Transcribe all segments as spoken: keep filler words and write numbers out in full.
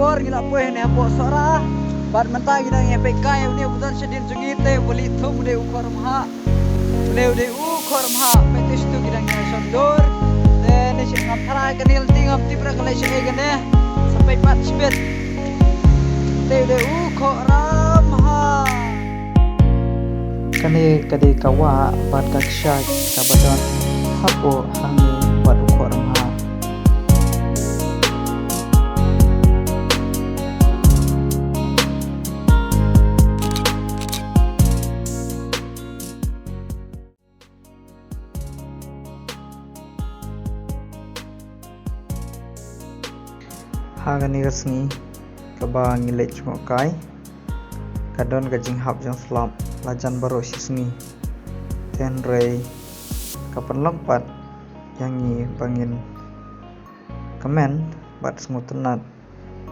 Por ngi la poi hangne hapoh Sohra. Bad mynta ngi dang ïa peit kai une u ba don shadien jong ngi te u ba leh thung u dei u Khohremhah. Une u dei u Khohremhah, peit te shu ki dang ïa shon dur. Te ne shi ngam tharai kane lynti ngam tip re ka leh shaei kane. Sa peit pat shibit. Te u dei u Khohremhah. Kane ka dei ka wah bad ka kshaid kaba don hapoh hangne bad u Khohremhah. Ha kane ka sngi kaba ngi leit jngoh kai, ka don ka jinghap jong slap la jan baroh shi sngi. Te hynrei ka pynlong pat ïa ngi ba ngin kmen bad sngewtynnat,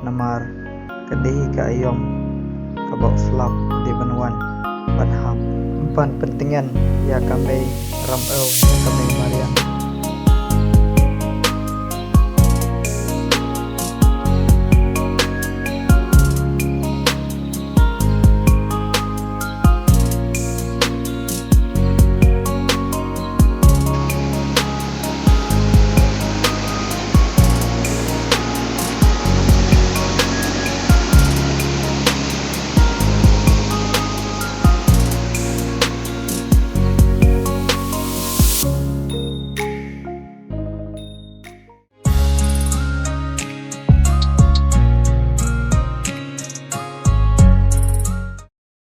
namar ka dei hi ka aïom kaba u slap dei ban wan ban hap, ban pyntngen ïa ka mei Ramew, ïa ka mei Mariang.